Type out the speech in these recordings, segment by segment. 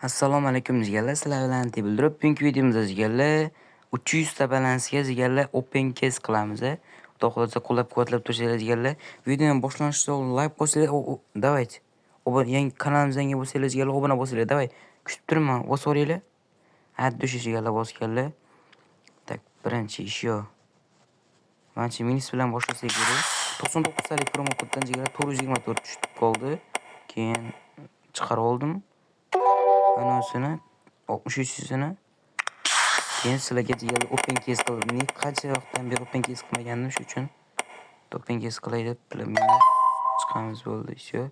Assalomu alaykum jigarlar, sizlar bilan Tibildrop. Bugungi videomizda jigarlar 300 ta balansga jigarlar open case qilamiz. Xudo xohlasa qo'llab-quvvatlab tursanglar jigarlar. Videoni boshlanishidan oldin like qo'ysanglar, давайте. Yangi kanalimizga yangi bo'lsanglar jigarlar obuna bo'lsanglar, давай. Kutib turman, bosib yuboringlar. At dushi jigarlar bosganlar. Так, birinchi ish yo. Manimcha minus bilan boshlasak kerak. 99 talik promokoddan jigarlar 424 tushib qoldi. Keyin chiqarib oldim. Anonsini 63-sini. Keyin sizlarga jigarlar open case qildim. Qancha vaqtdan beri open case qilmagandim, shu uchun open case qilay deb minus chiqamiz bo'ldi, всё.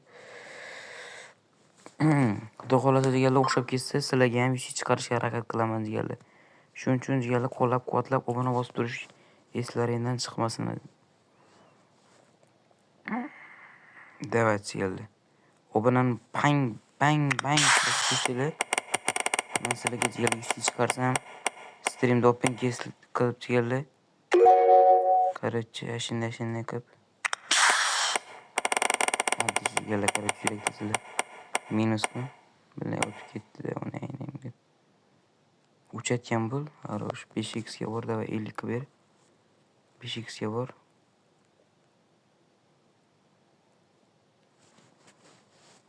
Xudo xohlasa jigarlar o'xshab ketsa, sizlarga ham UC chiqarishga harakat qilaman jigarlar. Shuning uchun jigarlar qo'llab-quvvatlab obuna bosib turish eslaringdan chiqmasin. Давайте jigarlar. Obunani bang bang bang bosib tursanglar, men sizlarga jigarlar UC chiqarsam, streamda open case qilib jigarlar. Короче, shunday qilib. Hadi jigarlar, короче, yurakdasizlar. Minusmi? Bilan o'tib ketdi-da, uni aynan. Uchatgan pul, хорош. 5x ga bor, давай 50 qilib ber. 5x ga bor.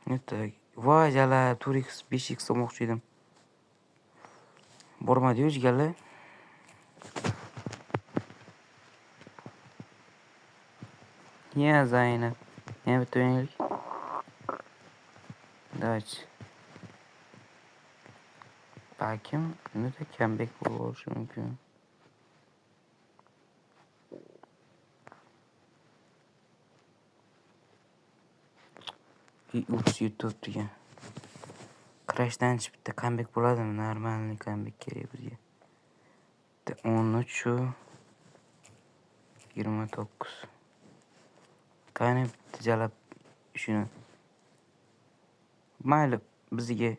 Ну так. Voy jalab, 4x, 5x olmoqchi edim. Bormadi-yu jigarlar. Ya Zaynab. Yana bitta o'ynaylik. Давайте. Balkim unda comeback bo'lib olishi mumkin. Ups, YouTube degan. Crashdan bitta comeback bo'ladimi? Normalniy comeback kerak bizga. Bitta 13 29. Qani bitta jalab shuni. Mayli, bizga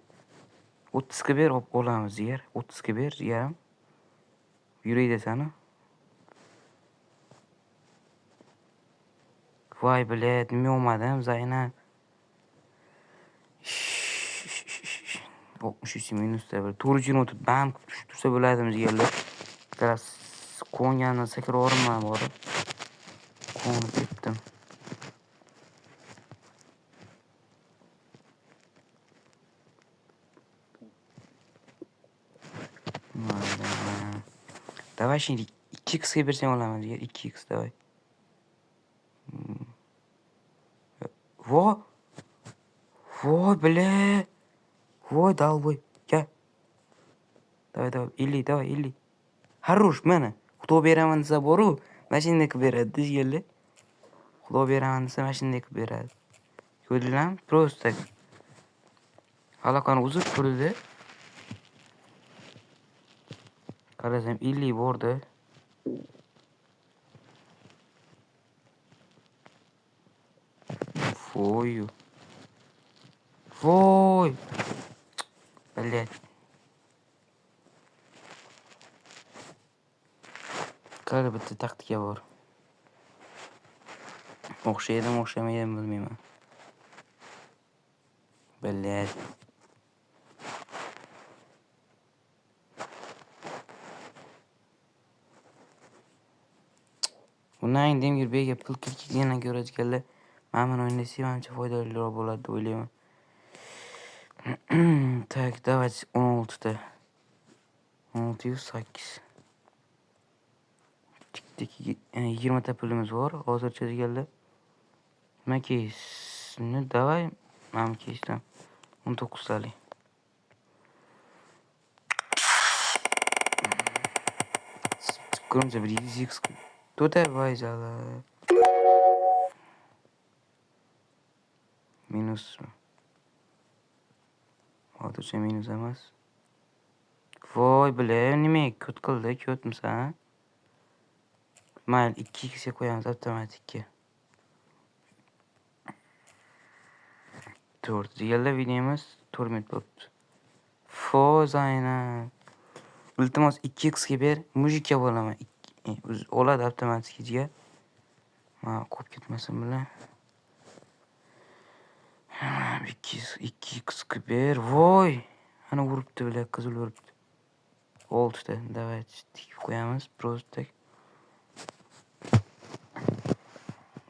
30 ga ber, olib olamiz jigar. 30 ga ber, jigarim. Yurakdasan-u. Voy, блядь, nima olmadim, Zaynab. 63 minusda bir 424 bam tushib tursa bo'ladimi jigarlar? Quvongandan sakrab yuborman borib. Quvonib ketdim. Давай şimdi 2x ga bersang olaman jigar, 2x давай. Во! Voy, бля! Voy, долбой. Gel. Давай, давай, 50, давай, 50. Хорош, mana. Xudo beraman desa boru, mana shunday qilib beradi, jigarlar. Xudo beraman desa mana shunday qilib beradi. Ko'rdinglarmi? Просто aloqani uzib turdi. Qarasam 50 bordi. Voy. Voy. Блядь. Qara bitta taktika bor. O'xshaydimi, o'xshamaydimi bilmayman. Блядь. Undan demgir bega pul kirgizgandan ko'ra jigarlar, mana buni o'ynasak manimcha foydaliroq bo'ladi deb o'ylayman. Так, давайте 16 ta. 1608. Tik 20 ta pulimiz bor hozircha jigarlar. Nima case? Ну, давай, mana bu casedan 19 talik. Chiqquncha bir 100x to'ta voy jalab. Minusmi? Hozircha minus emas. Voy, бля, nima ko't qildi, ko'tmisan? Mayli, 2x ga qo'yamiz avtomatikka. 4 jigarlar, videomiz 4 minut bo'libdi. Fo, Zaynab. Iltimos 2x ga ber, mujikka bo'laman. Oladi avtomatik jigar. Mana qolib ketmasin bilan. 2x ber. Voy! Qani uribdi bular, qizil uribdi. 6 ta. Давайте tikib qo'yamiz просто.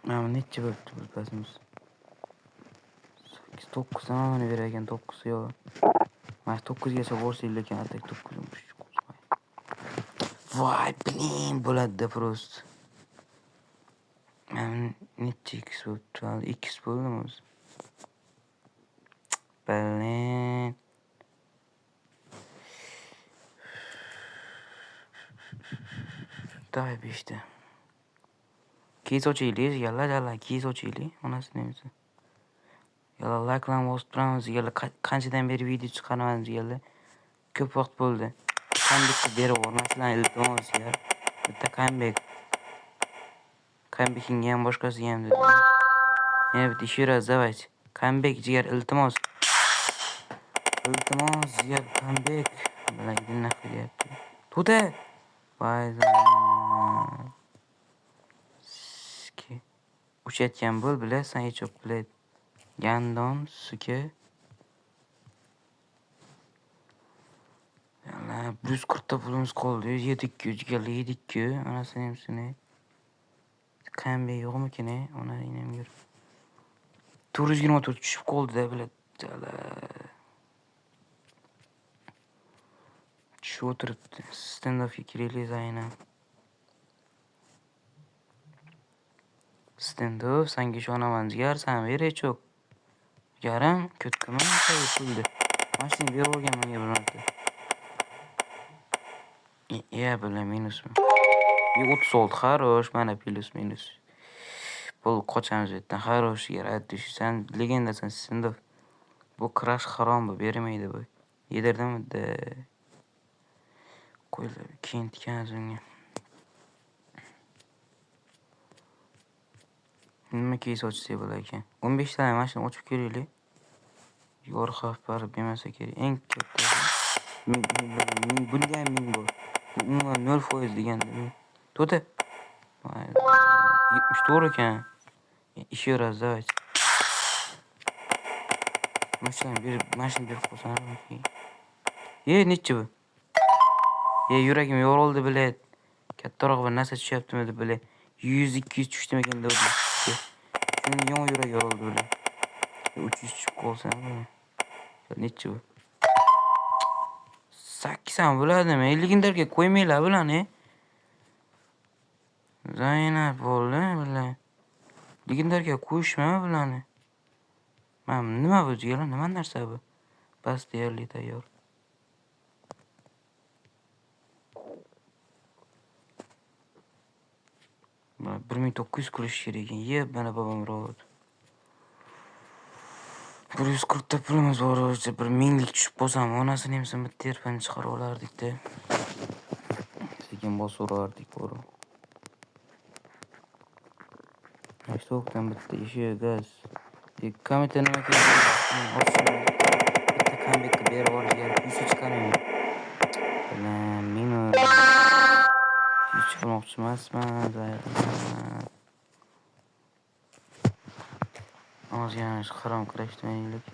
Mana necha bo'libdi bu pasimiz? 8, 9 ta mana berar ekan, 9 yo'q. Mana 9 gacha borsak lekin atak 9. Voy, блин, bo'ladi-da просто. Mana necha x bo'libdi? X bo'ldimi o'zi? Блин. Давай 5 ta. Keys ochaylik, jigarlar, jala, keys ochaylik. Onasini emsin. Yalla likelarni bosib turamiz, jigarlar. Qanchadan beri video chiqarmadim, jigarlar. Ko'p vaqt bo'ldi. Comebackni berib yubormaslar, iltimos, jigar. Bitta comeback. Comebackingga ham boshqasiga ham dedim. Yana bitta еще раз давайте. Comeback jigar, iltimos. Iltimos, jigar, comeback. Bilan nima deyapti? To'ta. Voy. Uchayotgan bo'l, bilasan, hech yo'q, блядь. Gandon, suka. Yalla, 140 ta pulimiz qoldi. Yedik-ku, jigarlar, yedik-ku. Onasini emsini. Comeback yo'qmikin, e? Onangni ham yur. 424 tushib qoldi-da, блядь. Jala. Tushib o'tiribdi. Standoffga kiraylik, Zaynab. Standoff, sanga ishonaman, jigar, san ber hech yo'q. Jigarim, ko'tkimi pulni. Mashina berib yuborgan menga bir marta. Ya, бля, minusmi? 36, хорош, mana plyus minus. Bo'ldi, qochamiz bu yerdan. Хорош, jigar, aytdi, sen legendasan, Standoff. Bu crash harom bu, bermaydi bu. Yedirdim-da. Qo'ylar, keyin tikamiz unga. Nima keys ochsak bo'lar ekan? 15 ta mashina ochib ko'raylik. Yor xavf baribir bermasa kerak. Eng kattasi ming, bunda ham 1000 bor. Bu umuman 0% deganda. To'ta. 74 ekan. Еще раз давайте. Mashinani berib, mashina berib qo'ysam. E, nechi bu? E, yuragim yorildi, блядь. Kattaroq bir narsa tushyaptimi deb, блядь. 100 200 tushdimikan deb. Shuni yomon yurak yorildi, блядь. 300 tushib qolsa, nechi bu? 8 ham bo'ladimi? Legendarga qo'ymanglar bularni. Zaynab bo'ldi, bular. Legendarga qo'yishmi bularni? Mana nima bu jigarlar? Nima narsa bu? Bas deyarli tayyor. Mana 1900 qilish kerak ekan. Ye, mana bobom robot. 140 ta pulimiz bor o'zi, bir minglik tushib qolsam, onasini emsin bitta terpani chiqarib olardik-da. Sekin bosaverardik borib. To'qdan bitta eshik gaz. Kommentda nima kerak? Bitta comebackni berib yuborish kerak. 100 chiqarmayman. Bilan minus. 100 chiqarmoqchi emasman. Ozgina harom kurashdi o'ynaylik.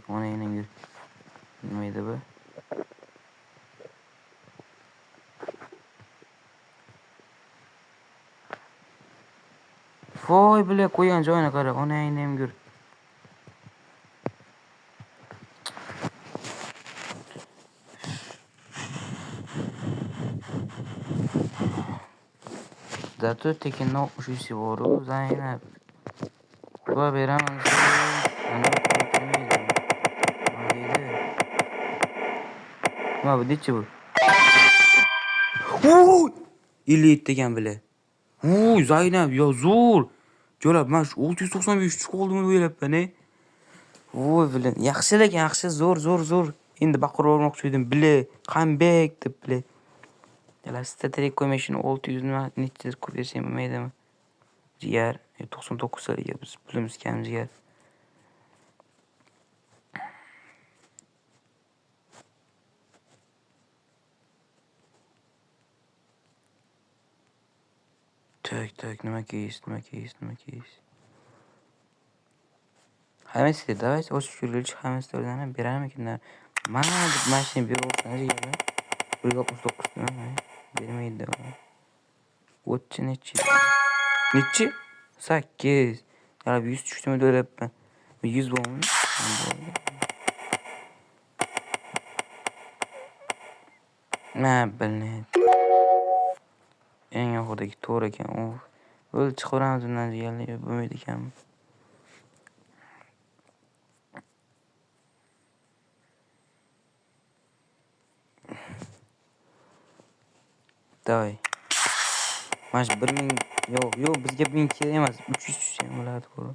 Onangning yur. Nima edi bu? Voy, бля, qo'ygan joyini qara, onangni ham yur. Зато tekindan 63 boru, Zaynab. Xudo beraman. Ana qo'ymaydi. Nima deydi? Nima bu, nechi bu? Voy! 57 ekan, бля. Voy, Zaynab, yo zo'r. Jo'rab, men shu 695 tushib qoldimi deb o'ylabman, e. Voy, блин, yaxshi lekin, yaxshi, zo'r, zo'r, zo'r. Endi baqirib yubormoqchi edim, бля, comeback deb, бля. Yala statik qo'ymay shuni 600 nima nechidir qilib bersam bo'lmaydimi? Jigar, 99 taliga biz pulimiz kam, jigar. Так, так, nima keys, nima keys, nima keys? Hammasi давайте ochib ko'raylik, hammasi ham berarmikin? Mana deb mashina beraversin jigarlar. 169 nima? Bermaydi. O'tchi nechi? Nechi? 8. Ya 100 tushdimi deb o'ylayapman. 100 bormi? Na, блин. Eng oxiridagi to'g'ri ekan. O'l chiqaveramiz bundan jigarlar, bo'lmaydi ekan. Давай. Mana shu 1000 yo'q, yo'q, bizga 1000 kerak emas. 300 tushsa ham bo'ladi, ko'ra.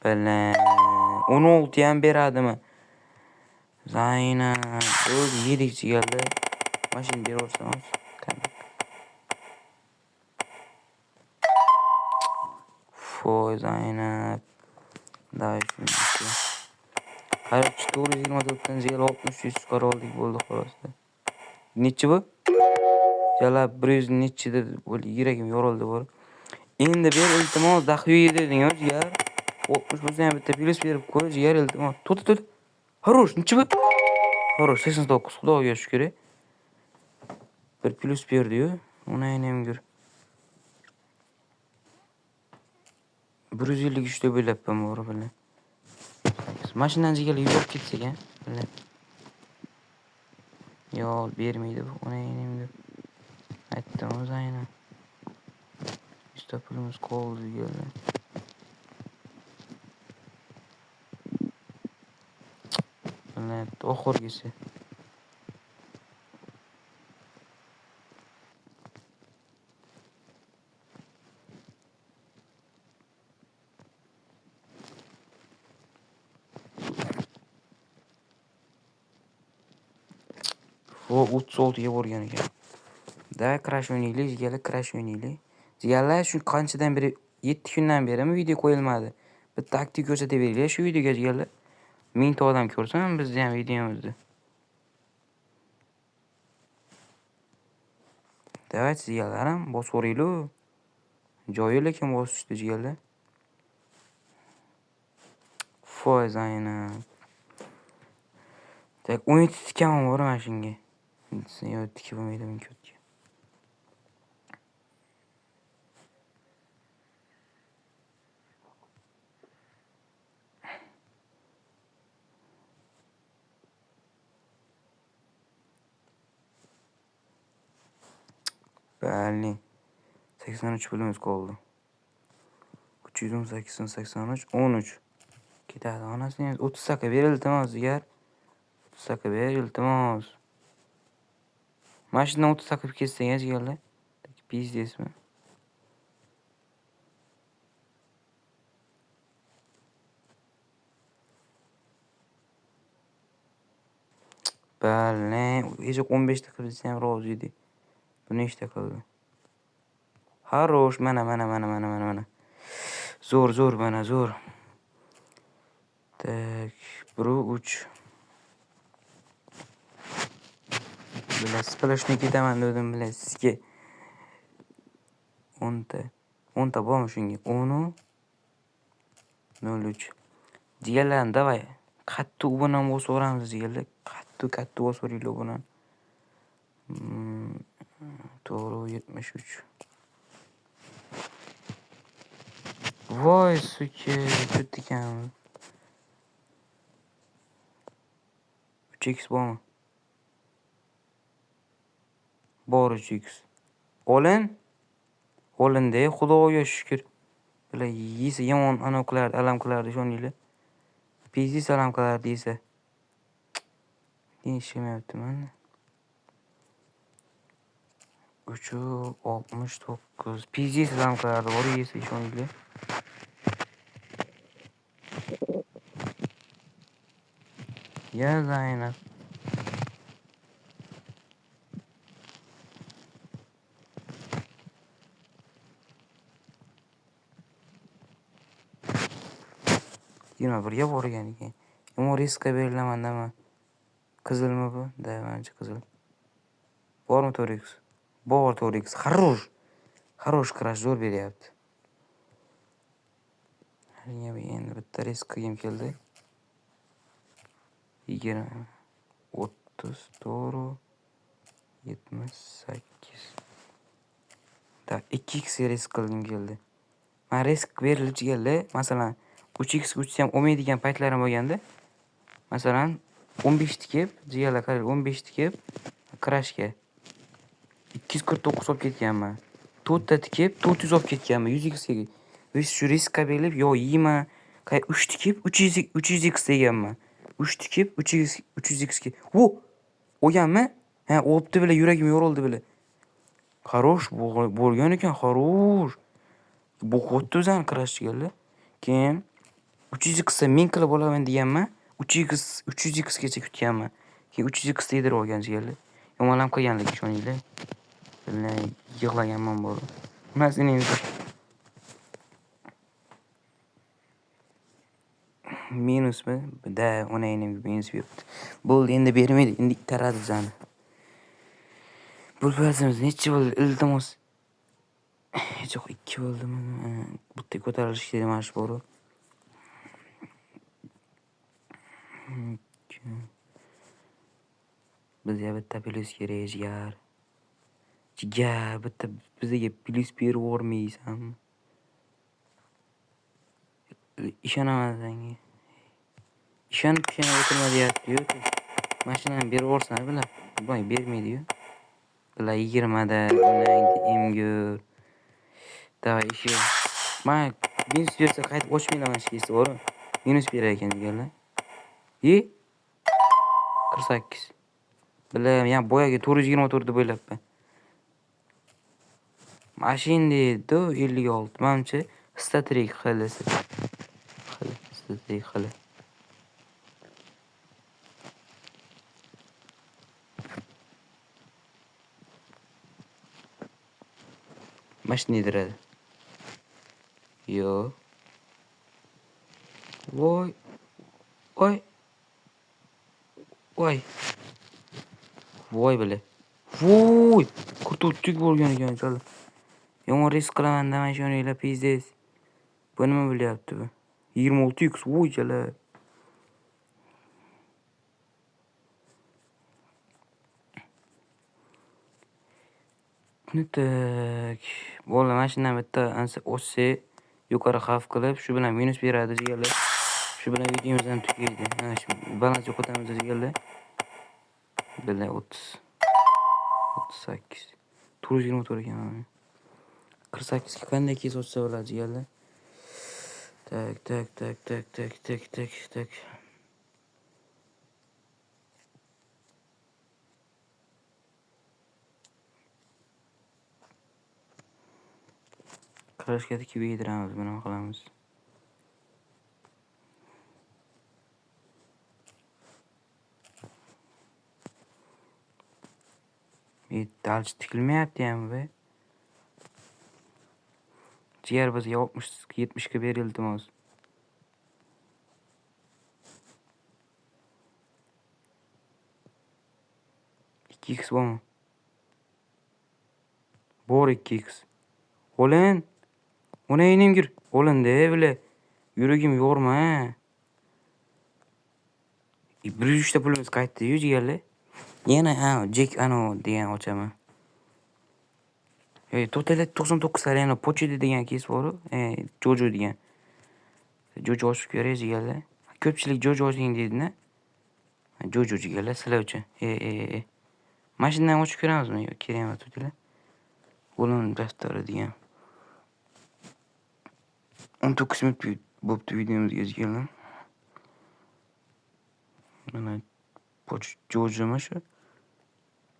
Блин, 16 ham beradimi? Zaynab, o'zi yedik jigarlar. Mashina beraversam hozir. Foy Zaynab. Давай shuni. Короче, 424 dan jigar 60 chiqarib oldik, bo'ldi xolos. Nechi bu? Jalab 100 nechi deb yuragim yorildi bor. Endi ber iltimos, daxviy deding jigar. 60 bo'lsa ham bitta plyus berib qo'y jigar iltimos. To'xta, to'xta. Хорош, nechi bu? Хорош, 89, Xudoga shukr. Bir plyus berdi-yu. Uni ham ko'r. 153 deb o'ylabman bor bilan. Mashinadan jigarlar yurib ketsak, a? Bilan. Yo'q, bermaydi bu. Uni ham ko'r. Aytdim o'zi aynan. 100 ta pulimiz qoldi jigarlar. Bilan oxirgisi. O 36 ga borgan ekan. Da crash o'ynaylik, jigarlar, crash o'ynaylik. Jigarlar, shu qanchadan beri 7 kundan berimi video qo'yilmadi. Bitta aktiv ko'rsatib beringlar shu videoga jigarlar. 1000 ta odam ko'rsin bizni ham videomizni. Давайте jigarlarim, bosib yuboringlar. Joyi lekin bosishdi jigarlar. Foiz aynan. Tak 17 tikam bor mana shunga. Yo'q, tikib bo'lmaydi bunga o'tga. Блин. 83 pulimiz qoldi. 318 83 13. Ketadi onasini 30 taka ber iltimos jigar. 30 taka ber iltimos. Mana shundan 30 taka ketsang jigarlar. Pizdesmi? Блин, eshik 15 ta qilib desa ham rozi edik. Bu nechta qildi? Хорош, mana mana mana mana mana mana. Zo'r, zo'r, mana zo'r. Так, 1 3. Bilasizlar, splashni ketaman dedim bilasizki. 10 ta. 10 ta bormi shunga? 10 03. Jigarlarim, давай. Qattiq ubunan bosib yuboramiz jigarlar. Qattiq qattiq bosib yuboringlar ubunan. To'g'ri 73. Voy сука, cho't ekan. 3x bormi? Bor 3x. Olin. Olindi, Xudoga shukr. Bular yesa yomon anavi qilardi, alam qilardi, ishoninglar. Pizdiz alam qilardi yesa. Ishlamayapti mana. 369. Pizdiz alam qilardi, bor yesa ishoninglar. Ya Zaynab. 21ga borgan ekan. Yomon riskka berilaman dema. Qizilmi bu? Да, manimcha qizil. Bormi 4x? Bor 4x. Хорош. Хорош, crash zo'r beryapti. Endi bitta risk qilgim keldi. 20 30 to'g'ri 78. Так, 2x ga risk qilgim keldi. Man risk berilib jigarlar, masalan, 3x uchsam olmaydigan paytlarim bo'lganda, masalan, 15 tikib, jigarlar qarang, 15 tikib Crashga 249 olib ketganman. 4 ta tikib 400 olib ketganman 100x ga. Shu riskka berilib, yo yeyman, 3 tikib 300x deganman. 3 tikib 300 300x ga. Vo! Olganmi? Ha, olibdi bile, yuragim yorildi bile. Хорош bo'lgan ekan, хорош. Bo'qyapti o'zini Crash jigarlar. Keyin 300x ta men qilib olaman deganman. 3x 300x gacha kutganman. Keyin 300x yedirib olgan jigarlar. Yomonlam qilganlik ishoninglar. Yig'laganman borib. Nimasi endi? Minusmi? Da, onangni minus beribdi. Bo'ldi, endi bermaydi, endi itaradi bizani. Bu plasimiz nechi bo'ldi? Iltimos. Hech yo'q 2 bo'ldimi? Bitta ko'tarilish kerak mana shu boru. Bizga bitta plyus kerak, jigar. Jigar, bitta bizga plyus berib yubormaysanmi? Ishonaman senga. Ishonib ishonib o'tirma deyapti-yu. Mashinani berib yuborsana bular. Voy, bermaydi-yu. Bular 20 da onangni emgur. Давай еще. Man minus bersa qaytib ochmayman mana shu кейс ni boru. Minus berar ekan jigarlar. E? 48. Bilaman, yana boyagi 424 deb o'ylabman. Mashina edi 56. Manimcha StatTrak xilisi. Xili, StatTrak xili. Mana shuni yediradi. Yo'q. Voy. Voy. Voy. Voy bile. Voy! 44 bo'lgan ekan chala. Yomon risk qilaman demay ishoninglar, пиздец. Bu nima bo'lyapti bu? 26x, voy chala. Ну так. Bo'ldi, mana shundan bitta ansa ochsak, yuqori xavf qilib, shu bilan minus beradi jigarlar. Shu bilan videomiz ham tugaydi. Mana shu balans yo'qotamiz jigarlar. Bila 30 38 424 ekan mana. 48 ga qanday кейс ochsa bo'ladi jigarlar? Так, так, так, так, так, так, так, так. Crashga tikib yediramiz, buni qilamiz. Дальше tikilmayapti ham be. Jigar bizga 60 70 ga ber iltimos. 2x bormi? Bor 2x. Olin. Onangni gir. Olin-da bile. Yuragim yorma. 103 ta pulimiz qaytdi-yu jigarlar. Yana ha, Jek ano degan ochaman. To'xtanglar, 99 tali yana Pochida degan кейс bor-u, Jojo degan. Jojo ochib ko'ray jigarlar. Ko'pchilik Jojo oching deydi-da. Jojo jigarlar sizlar uchun. Mana shundan ochib ko'ramizmi? Yo'q, kerak emas, to'xtanglar. O'lim daftari degan. 19 minut bo'pti videomizga jigarlar. Mana Jojomi shu?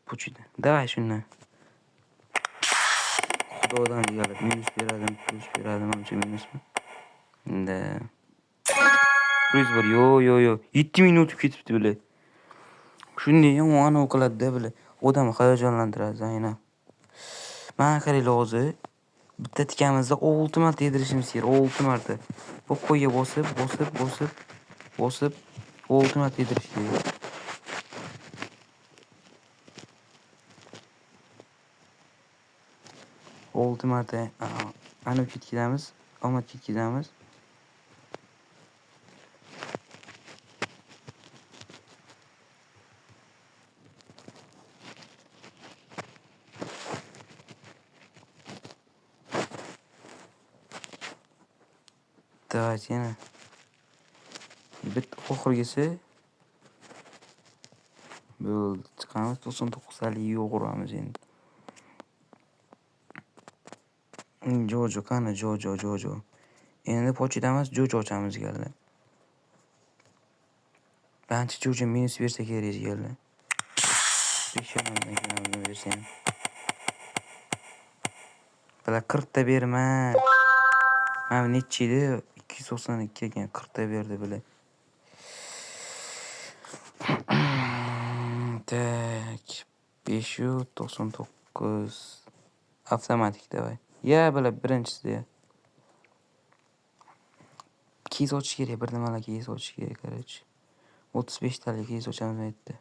Pochida. Давай shundan. Xudodan jigarlar, minus beradimi, plyus beradimi, manimcha minusmi? Да. Plyus bor. Yo, yo, yo. 7000 o'tib ketibdi bular. Shunday yomon anavi qiladi-da bular. Odamni hayajonlantiradi Zaynab. Mana qaranglar hozir. Bitta tikamizda 6 marta yedirishimiz kerak, 6 marta. Bu qo'yga bosib, bosib, bosib, bosib 6 marta yedirish kerak. 6 marta anavi ketkazamiz, omad ketkazamiz. Давайте yana. Bitta oxirgisi. Bo'ldi, chiqamiz. 99 talik yo'q uramiz endi. Jojo qani, Jojo, Jojo. Endi pochida emas, Jojo ochamiz jigarlar. Ancha Jojo minus bersa kerak jigarlar. Peshonamdan ko'ramiz bersa ham. Bular 40 ta berma. Mana nechi edi? 292 ekan, 40 ta berdi bular. Так, 599 avtomatik давай. Ya bular birinchisida. Keys ochish kerak, bir nimalar keys ochish kerak, короче. 35 talik keys ochamiz bu yerda.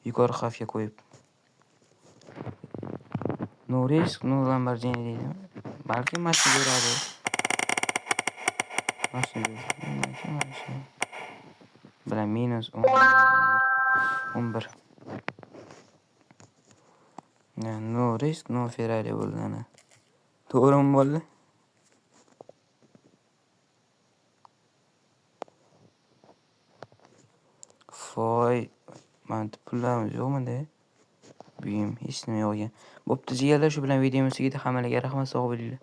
Yuqori xavfga qo'yib. No risk, no Lamborghini deydimi? Balki mashina beradi. Mashina beradi. Mashina. Bilan minus 10, 11. No risk, no Ferrari bo'ldi ana. To'g'rimi bo'ldi? Voy, mana pullarimiz yo'qmidi? Buyum, hech nima yo'q ekan. Bo'pti jigarlar, shu bilan videomiz tugadi. Hammalarga rahmat, sog' bo'linglar.